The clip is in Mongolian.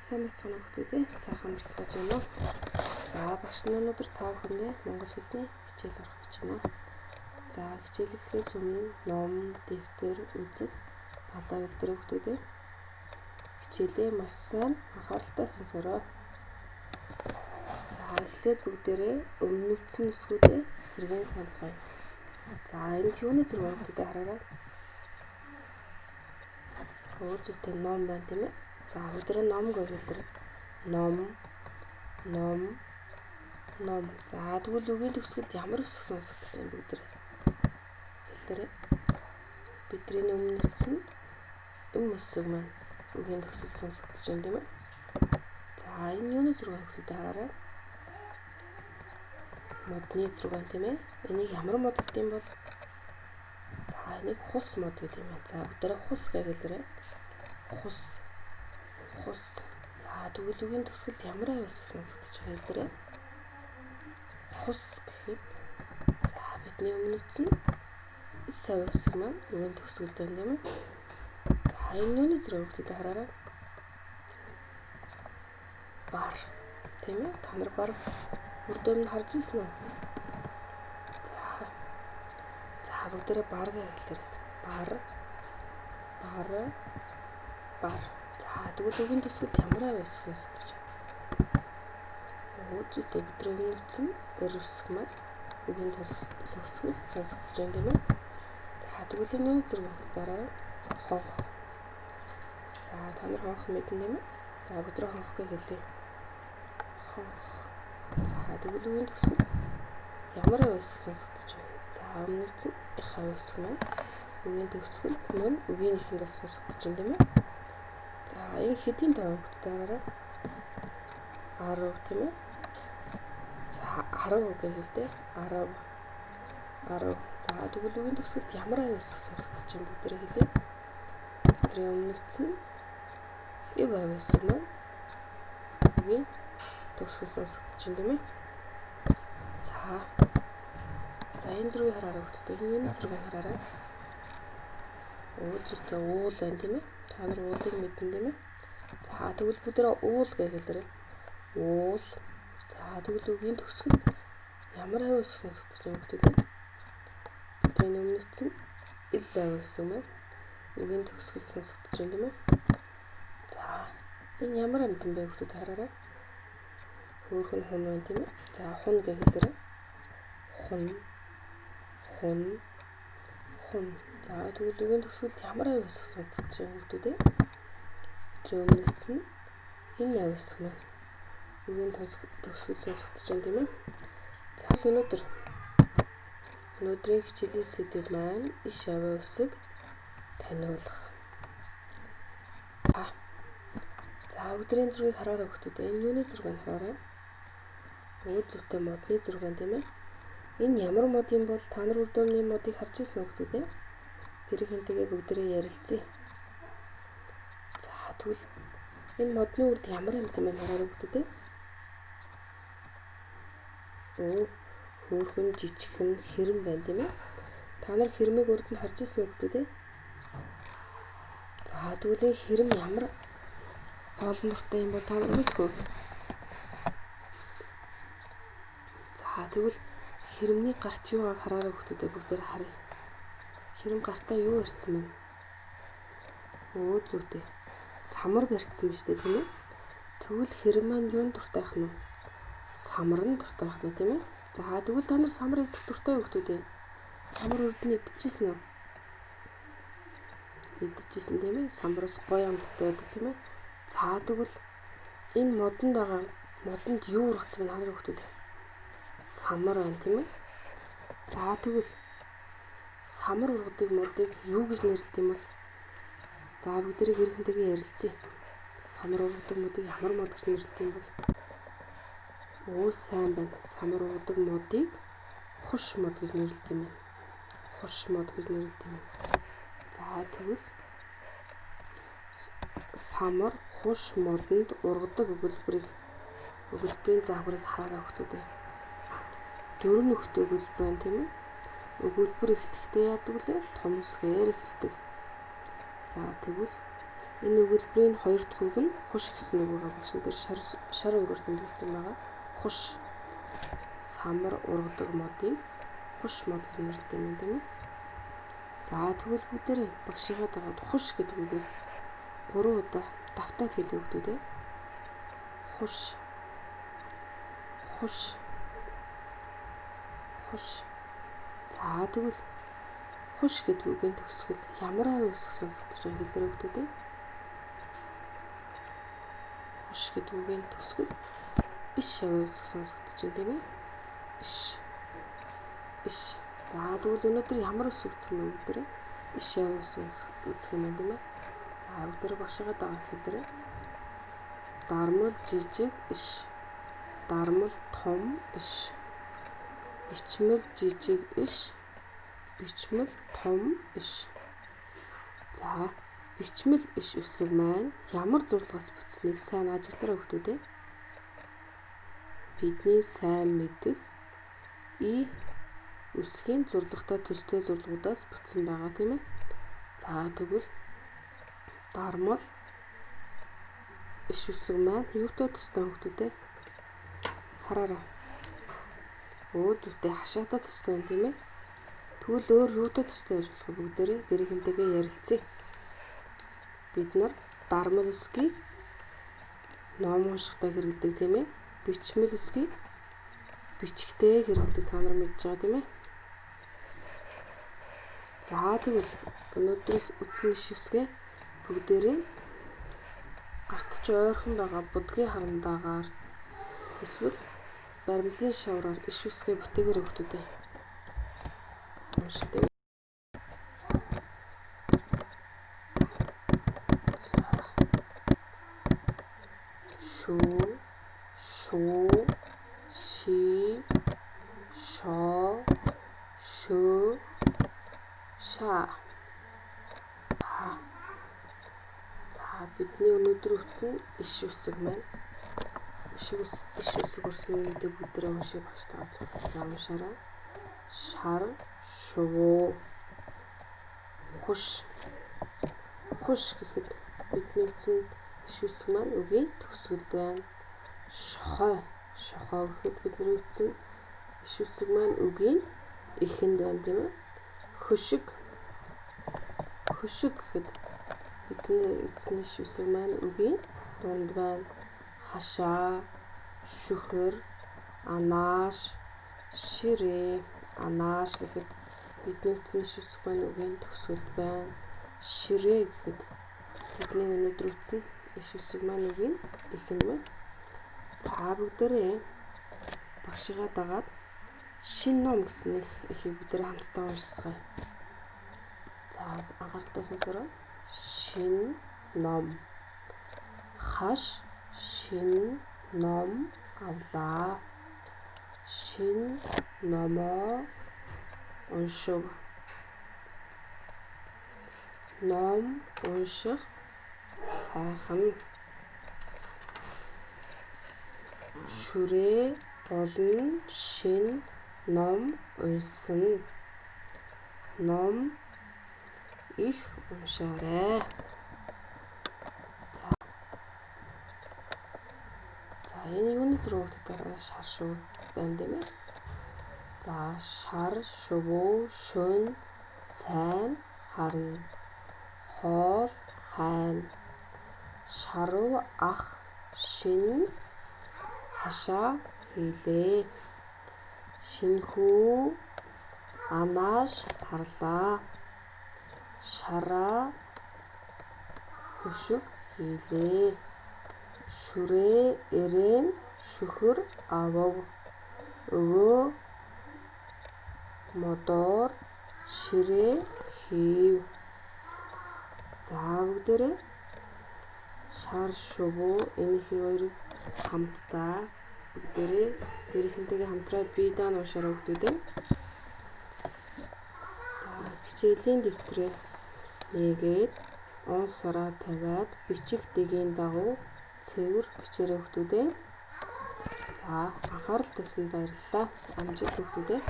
Сайн байцгаана хүүхдүүдээ. Сайхан амарцгааж байна уу? За багш нь өнөөдөр та бүхэндээ монгол хэлний хичээл орох гэж байна. За хичээл эхлэхээс өмнө ном, дэвтэр, үзэг, палаа хэлдэр хүүхдүүдээ. Хичээлээ маш сайн анхааралтай сонсороо. За эхлээд бүгдээрээ өмнө үтсэн үсгүүдээ сэргээн санацгаая. За энд юуны зэрэг хүүхдүүдээ хараарай. Өөр зүйтэй ном байна тийм ээ. За өдрөө ном гэвэл ном ном ном. За тэгвэл үгийн төгсгөлд ямар үсэг сонсогдож байна бүгд хэлээрэй. Бидний өмнө үтсэн өм үсэг маань үгийн төгсгөл сонсогдож байна тийм ээ. За энэ юуны зэрэг хүүхдүүд хараарай. Модны зэрэг байна тийм ээ. Энийг ямар мод гэдэг юм бол? За энийг хус мод гэдэг юм байна. За бүгдээрээ хус гэж хэлээрэй. Хус. Хус. За тэгвэл үгийн төгсгөлд ямар аюул сонсогдож байгаа хэлбэрээ? Хус гэхэд за бидний өмнө үтсэн сав үсэг маань үгийн төгсгөлд байна тийм ээ. За энэ юуны зэрэг хүүхдүүд хараарай. Бар тийм ээ. Та нар бар үрд өмнө харж ирсэн үү? За. За бүгдээрээ бар гэж хэлээрэй. Бар. Бар. Бар. За тэгвэл үгийн төгсгөлд ямар аюул сонсогдож байна? Өө зүйтэй бидний өмнө үтсэн эр үсэг маань үгийн төгсгөл сонсогдож байна тийм ээ. За тэгвэл энэ юуны зэрэг дараа хонх. За та нар хонх мэднэ тийм ээ. За бүгдээ хонх гэж хэлье. Хонх. За тэгвэл үгийн төгсгөл ямар аюул сонсогдож байна? За өмнө үтсэн их аюул үсэг маань үгийн төгсгөл мөн үгийн эхэнд бас сонсогдож байна тийм ээ. За энэ хэдийн тоо хүүхдүүдээ 10 тийм ээ. За 10 гэж хэлдэг. 10. 10. За тэгвэл үгийн төгсгөлд ямар аюул үсэг сонсогдож байна бүгдээрээ хэлье. Бидний өмнө үтсэн ив аюул үсэг маань үгийн төгсгөл сонсогдож байна тийм ээ. За. За энэ зургийг хараарай хүүхдүүдээ. Энэ юуны зургийг хараарай. Уул зүйтэй уул байна тийм ээ. Та нар уулыг мэднэ тийм ээ. За тэгвэл бүгдээрээ уул гэж хэлээрэй. Уул. За тэгвэл үгийн төгсгөл ямар аюул үсэг сонсогдож байна хүүхдүүдээ? Бидний өмнө үтсэн ил аюул үсэг маань үгийн төгсгөл сонсогдож байна тийм ээ. За энэ ямар амьтан бэ хүүхдүүд хараарай. Хөөрхөн хун байна тийм ээ. За хун гэж хэлээрэй. Хун. Хун. Хун. За тэгвэл үгийн төгсгөлд ямар аюул үсэг сонсогдож байна хүүхдүүдээ? Бидний өмнө үтсэн энэ аюул үсэг маань үгийн төгсгөл сонсогдож байна тийм ээ. За өнөөдрийн хичээлийн сэдэв маань иш авиа үсэг таниулах. За. За өдрийн зургийг хараарай хүүхдүүдээ. Энэ юуны зураг вэ хараарай. Өө зүйтэй модны зураг байна тийм ээ. Энэ ямар мод юм бол та нар үрдөөмний модыг харж ирсэн үү хүүхдүүдээ? Тэр хинтэйгээ бүгдээрээ ярилцъя. За тэгвэл энэ модны үрд ямар амьтан бэ хараарай хүүхдүүдээ? Өө хөөрхөн жижигхэн хэрэм байна тийм ээ. Та нар хэрмийг урд нь харж ирсэн үү хүүхдүүдээ? За тэгвэл энэ хэрэм ямар хоолн дуртай юм бол та нар мэдгүй. За тэгвэл хэрэмний гарт юу байгааг хараарай хүүхдүүдээ бүгдээр харъя. Хэрэм гартаа юу барьсан бэ? Өө зүйтэй. Самар барьсан биз дээ тийм ээ. Тэгвэл хэрэм маань юунд дуртай байх нь вэ? Самар нь дуртай байх нь тийм ээ. За тэгвэл та нар самар идэх дуртай хүүхдүүд ээ. Самар урд нь идчихсэн үү? Идчихсэн тийм ээ. Самбараас гоё амттай байдаг тийм ээ. За тэгвэл энэ модонд байгаа модонд юу ургацсан бэ нар хүүхдүүд ээ? Самар байна тийм ээ. За тэгвэл самар ургадаг модыг юу гэж нэрлэдэг юм бол? За бүгдээрээ хэрхэнтэйгээ ярилцъя. Самар ургадаг модыг ямар мод гэж нэрлэдэг юм бол? Өө сайн байна. Самар ургадаг модыг хуш мод гэж нэрлэдэг юм байна. Хуш мод гэж нэрлэдэг юм. За тэгвэл самар хуш модонд ургадаг өгүүлбэрийн загварыг хараарай хүүхдүүдээ. Дөрөв нөхдөй өгүүлбэр байна тийм ээ. Өгүүлбэр эхлэхдээ яадаг лээ? Том үсгээр эхэлдэг. За тэгвэл Энэ өгүүлбэрийн хоёр дахь үг нь хуш гэсэн үг байгаа. Багш дээр шар шар өнгөөр тэмдэглэсэн байгаа. Хуш самар ургадаг модыг хуш мод гэж нэрлэдэг юм тийм ээ. За тэгвэл бүгдээрээ багшийнхаа дагаад хуш гэдэг үгийг 3 удаа давтаад хэлээ өгдөө дээ. Хуш. Хуш. Хуш. За тэгвэл хуш гэдэг үгийн төгсгөл ямар авь үсэг сонсогдож байгааг хэлээрэй өгдөө дээ. Хуш гэдэг үгийн төгсгөл иш авь үсэг сонсогдож байна тийм ээ. Иш. Иш. За тэгвэл өнөөдөр ямар үсэг үзэх юм бэ бүгдээрээ? Иш авь үсэг үзэх юм байна тийм ээ. За бүгдээрээ багшигаа дагаад хэлээрэй. Дармал жижиг иш. Дармал том иш. Бичмэл жижиг иш. Бичмэл том иш. За бичмэл иш үсэг маань ямар зурлагаас бүтснийг сайн ажиглаарай хүмүүс ээ. Бидний сайн мэдэх и үсгийн зурлагатай төстэй зурлагуудаас бүтсэн байгаа тийм ээ. За тэгвэл дармал иш үсэг маань юутай төстэй хүмүүс ээ? Хараарай. Өө зүгтээ хашаатай төстэй юм тийм ээ. Тэгвэл өөр юутай төстэй байж болох вэ бүгдээрээ гэрийнхэнтэйгээ ярилцъя. Бид нар дармал үсгийг ном уншихтаа хэрэглэдэг тийм ээ. Бичмэл үсгийг бичгтээ хэрэглэдэг та нар мэдж байгаа тийм ээ. За тэгвэл өнөөдрөөс үтсэн иш үсгээ бүгдээрээ гарт чи ойрхон байгаа будгийн харандаагаар эсвэл баримлын шавраар иш үсгээ бүтээгээрэй хүмүүс ээ. Уншдаг. Шүү, шуу, ши, шоо, шөө, ша. За бидний өнөөдөр үтсэн иш үсэг маань иш үсэг өрсөн юмнуудыг бүгдээрээ уншиж багштайгаа за уншаарай. Шар, шувуу, хуш. Хуш гэхэд бидний үтсэн иш үсэг маань үгийн төгсгөлд байна. Шохой. Шохой гэхэд бидний үтсэн иш үсэг маань үгийн эхэнд байна тийм ээ. Хөшиг. Хөшиг гэхэд бидний үтсэн иш үсэг маань үгийн дунд байна. Хашаа, шүхэр, анааш, ширээ. Анааш гэхэд бидний үтсэн иш үсэг маань үгийн төгсгөлд байна. Ширээ гэхэд бидний өнөөдөр үтсэн иш үсэг маань үгийн эхэнд байна. За бүгдээрээ багшигаа дагаад шинэ ном гэсэн эхийг бүгдээрээ хамтдаа уншицгаая. За анхааралтай сонсоорой. Шинэ ном. Хаш шинэ ном авлаа. Шинэ номоо уншив. Ном унших сайхан. Шүрээ болон шинэ ном уншсан. Ном их уншаарай. За энэ юуны зураг дээр шар шувуу байна тийм ээ. За шар, шувуу, шөнө, сайн, харна. Хоол, хайна. Шаруу ах, шинэ, хашаа хийлээ. Шинэхүү анааш харлаа. Шараа хөшиг хийлээ. Шүрээ эрээн шүхэр авав. Өвөө модоор ширээ хийв. За бүгдээрээ шар шувуу энэ хоёрыг хамтдаа бүгдээрээ гэрийнхэнтэйгээ хамтраад бие даан уушаараа өгдөө. За хичээлийн дэвтрээ нээгээд он сараа тавиад бичих дэгийн дагуу цэвэр бичээрэй өгдөө. За анхаарал тавьсанд баярлалаа. Амжилт өгдөө.